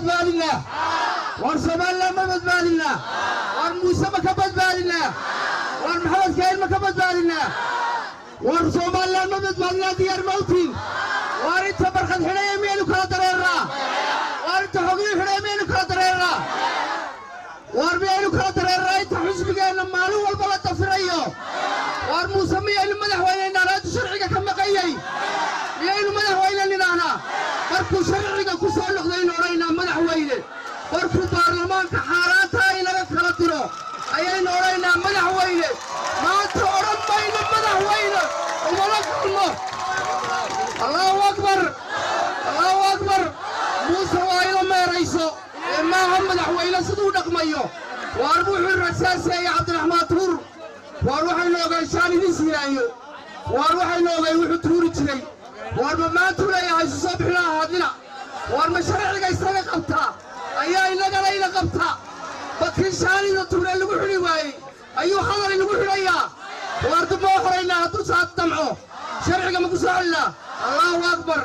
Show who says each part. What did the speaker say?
Speaker 1: Badbaadinaa? Waar Somaliland ma badbaadinaa? Waar Muuse ma ka badbaadinaa? Waar Maxamed Kaahin ma ka badbaadinaa? Waar Somaliland ma badbaadinaa? Diyaar mawtiin? Waar inta Barkhad xidhaya miyaynu kala dareernaa? Waar inta Xogiyuu xidhaya miyaynu kala dareernaa? Waar miyaynu kala dareernaa inta xisbigeenna maalin walba la dafirayo? Waar Muuse miyaynu madaxweyne nidhahnaa? Sharciga ka maqanyay miyaynu madaxweyne nidhahnaa? Markuu sharciga ku soo noqdaynu odhanaynaa madaxweyne. Markuu baarlamaanka xaaraantaa inaga kala diro ayaynu odhanaynaa madaxweyne. Maanta odhan mayno madaxweyne, umana kulmo. Allahu akbar, allahu akbar. Muuse waa ila meerayso ee maaha madaxweyne siduu dhaqmayo. Waar wuxuu rasaaseeyey Cabdiraxmaan Tuur. Waar waxaynu ogay shaanidii Siiraayo. Waar waxaynu ogay wuxuu tuuri jiray. Waar ma maantuu leeyahay isu soo bixina ahaadina? Waar ma sharciga isaga qabtaa ayaa innagana ina qabta? Bakii shaanida tuuree lagu xidhi waayey ayuu hadal inagu xidhayaa. Waar dib moo xoraynaa hadduu saad damco? Sharciga ma ku soo celinaa? Allahu akbar.